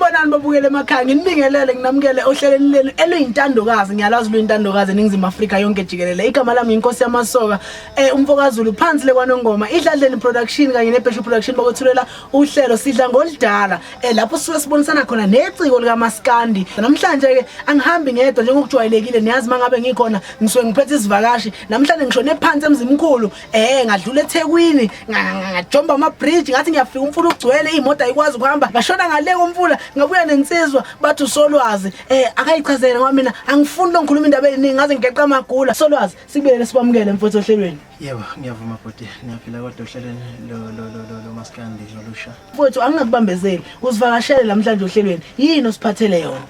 Sanibonani babukele emakhaya, nginibingelele nginamukele ohlelweni lenu eluyintandokazi. Ngiyalazi luyintandokazi eNingizimu Afrika yonke jikelele. Igama lami inkosi yamasoka, umfokaZulu phansi lekwaNongoma. Idladleni Production kanye neBheshu Production bakwethulela uhlelo sidla ngoludala, lapho sisuke sibonisana khona neciko likaMaskandi. Namhlanje ke angihambi ngedwa njengokujwayelekile, niyazi mangabe ngikhona ngisuke ngiphethe isivakashi. Namhlanje ngishone phansi eMzimkhulu, ngadlula eThekwini, ngajomba ama bridge, ngathi ngiyafika umfula ugcwele, imoto ayikwazi ukuhamba, ngashona ngale komfula, ngabuya nensizwa bathi uSolwazi. Akayichazele ngoba mina angifuni lo ngikhuluma indaba eziningi, ngaze ngigeqa amagula. Solwazi, sikubelele sikwamukele mfowethu ohlelweni. Yebo, ngiyavuma bhuti, niyaphila kodwa ohlelweni lo lo lo lo lo maskandi olusha. Mfowethu, angingakubambezeli, usivakashele namhlanje ohlelweni, yini osiphathele yona?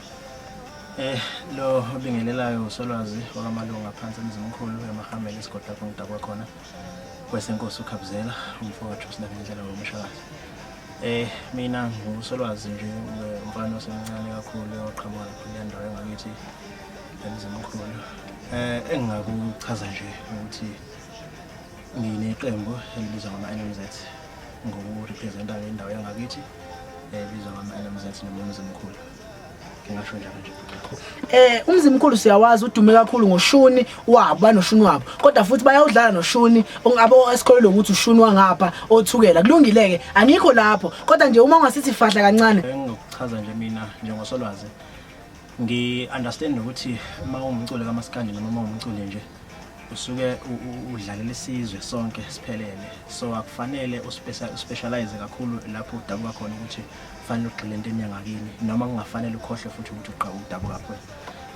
Lo obingelelayo uSolwazi wakaMalunga phansi eMzimkhulu eMahamele isigodlo lapho ngidakwa khona kwesenkosi uKhabuzela umfowethu uSinakendlela womshakazi. Mina nguSolwazi nje, umfana osemncane kakhulu oqhamuka lapha kule ndawo engakithi eMzimkhulu. Engingakuchaza nje ukuthi ngineqembu elibizwa ngama-NMZ, ngokurepresenta indawo yangakithi ebizwa ngama-NMZ noma uMzimkhulu. Ngingasho njalo nje. UMzimkhulu siyawazi udume kakhulu ngoshuni wabo, banoshuni wabo. Kodwa futhi bayawudlala noshuni ongabo esikholelwa ukuthi ushuni wangapha othukela. Kulungile ke, angikho lapho. Kodwa nje uma ungasithi fahla kancane. Engingakuchaza nje mina njengoSolwazi, ngi understand ukuthi uma ungumculi kaMaskandi noma uma ungumculi nje usuke udlalela isizwe sonke siphelele, so akufanele uspecialize kakhulu lapho udabuka khona, ukuthi kufanele ugxile entweni yangakini noma kungafanele ukhohlwe futhi ukuthi udabuka khona.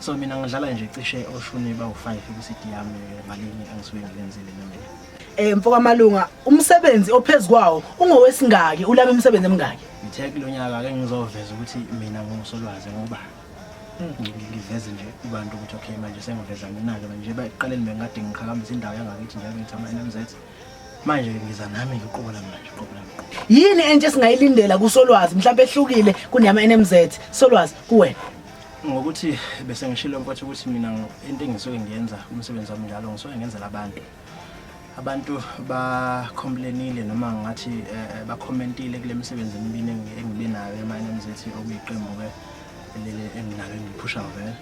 So mina ngidlala nje cishe oshuni bawu-5 ku-CD yami ngalinye engisuke ngilenzile nami. Mfoka Malunga, umsebenzi ophezukwawo ungowesingaki? Ulama imisebenzi emingaki? Ngithe kulo nyaka ke ngizoveza ukuthi mina nginguSolwazi, ngoba ngiveze nje kubantu ukuthi okay manje sengiveza mina-ke manje. Ekuqaleni bengikade ngiqhakambisa indawo yangakithi njalo ngithi ama-NMZ, manje ngiza nami ngiqobo lami manje, uqobo lami. Yini entsha esingayilindela kuSolwazi mhlawumbe ehlukile kuneyama-NMZ? Solwazi, kuwena. Ngokuthi bese ngishilo mfowethu ukuthi mina into engisuke ngiyenza umsebenzi wami njalo ngisuke ngenzela abantu. Abantu ba-complainile noma ngathi ba-commentile kule misebenzi emibini engibe nayo ema-NMZ, okuyiqembu-ke leli enginalo engiliphushayo vele,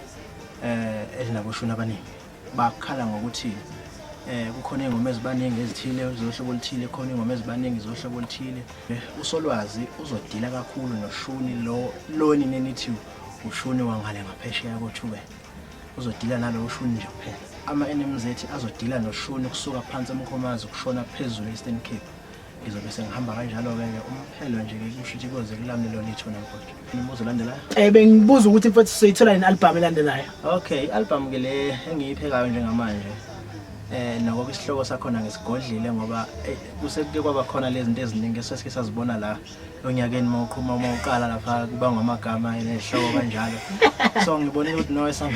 elinaboshuni abaningi. Bakhala ngokuthi kukhona iy'ngoma ezibaningi ezithile zohlobo oluthile, khona iy'ngoma ezibaningi zohlobo oluthile. USolwazi uzodila kakhulu noshuni lo loni nenithi ushuni wangale ngaphesheya koThukela. Uzodila nalowo shuni nje kuphela. Ama-NMZ azodila noshuni kusuka phansi eMkhomazi kushona phezulu e-Eastern Cape. Ngizobe sengihamba kanjalo-ke ke umphelo nje ke kusho ukuthi koze kulamle lona ithuna mfowethu. Imibuzo olandelayo? Bengibuza ukuthi mfowethu sizoyithola yini i-album elandelayo? Okay, i-album ke le engiyiphekayo njengamanje. Nokho isihloko sakhona ngisigodlile ngoba kusekuke kwaba khona lezi zinto eziningi esesike sazibona la onyakeni uma uqhuma uma uqala lapha kuba ngamagama nezihloko kanjalo. So ngibonile ukuthi no esam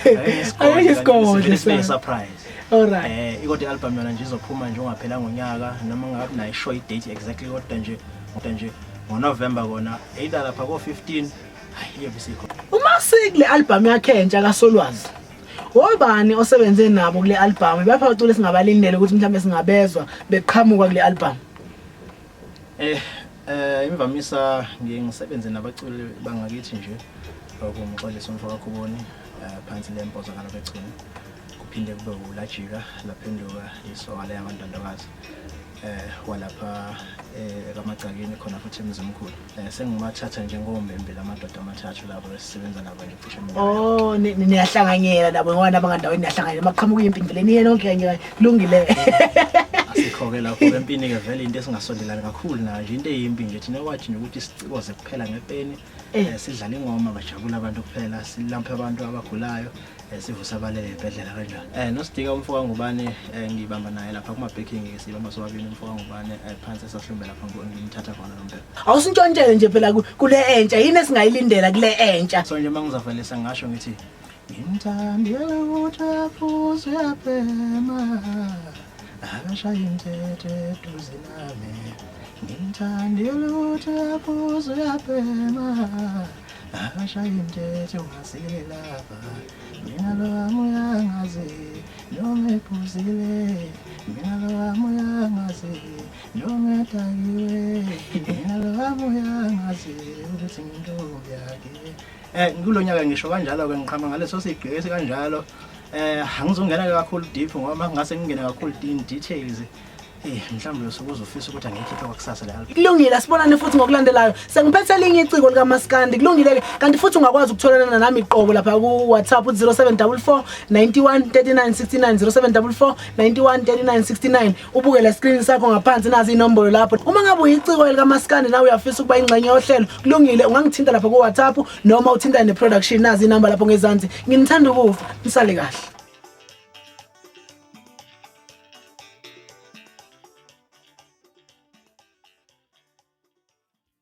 Ake ngisigodle, sibe surprise. Alright. Ikodwa i-album yona nje izophuma nje ungaphela ngonyaka noma ngabe nayo isho i-date exactly, kodwa nje ngoNovember kona either lapha ko-15, hayi, iyobe isikhona. Uma sikule album yakhe entsha kaSolwazi, obani osebenze nabo kule album? Bapha abaculi singabalindele ukuthi mhlawumbe singabezwa beqhamuka kule album? Imvamisa ngiye ngisebenze nabaculi bangakithi nje, okumxolisa umfo kaKhuboni, phansi lempozo kalobechunu, kuphinde kube uLajika laphenduka isoka leyabantandokazi, walapha kaMagcakeni khona futhi eMzimkhulu. Sengibathatha njengombembe lamadoda amathathu labo esisebenza nabo nje cishe iminyaka yonke. Oh, niyahlanganyela nabo ngoba nabo ngandaweni niyahlanganyela, maqhamuka impi vele niye nonke kanye kanye. Kulungile. Asikho-ke lapho empini-ke vele into esingasondelani kakhulu nayo nje, into eyimpi nje thina kwathi nje ukuthi sicikoze kuphela ngepeni, sidlale ingoma bajabule abantu kuphela, silamphe abantu abagulayo, sivuse abalele ey'bhedlela kanjalo. NoSidika umfo kaNgubane, ngibamba naye lapha kuma-backing, sibamba sobabili umfo kaNgubane, phansi esahlumbe lapha ngimthatha khona lo mpela. Awusintshontshele nje phela kule entsha, yini esingayilindela kule entsha? So nje uma ngizovelisa ngisho ngithi ngimthandile ukuthi uyaphuza uyabhema, akashaye intethe eduze nami. Ngimthandile ukuthi uyaphuza uyabhema, akashaye intethe ungasile lapha. Mina lo wami uyangazi noma ephuzile, Mina lo wami uyangazi njengedakiwe, mina lo wami uyangazi ukuthi ngintombi yakhe. Kulo nyaka ngisho kanjalo-ke, ngiqhamuka ngaleso sigqiki esikanjalo. Angizongena kakhulu deep ngoba ngase ngingene kakhulu in details. Mhlawumbe uyosuke uzofisa ukuthi angiyikhiphe kwakusasa le album. Kulungile, asibonane futhi ngokulandelayo. Sengiphethe elinye iciko likaMaskandi. Kulungile ke, kanti futhi ungakwazi ukutholana nami qobo lapha ku WhatsApp 0744 91 39 69, 0744 91 39 69. Ubuke le screen sakho ngaphansi, nazi inombolo lapho. Uma ngabe uyiciko likaMaskandi nawe uyafisa ukuba ingxenye yohlelo, kulungile, ungangithinta lapha ku WhatsApp noma uthintane ne production, nazi inamba lapho ngezansi. Nginithanda ukufa, nisale kahle.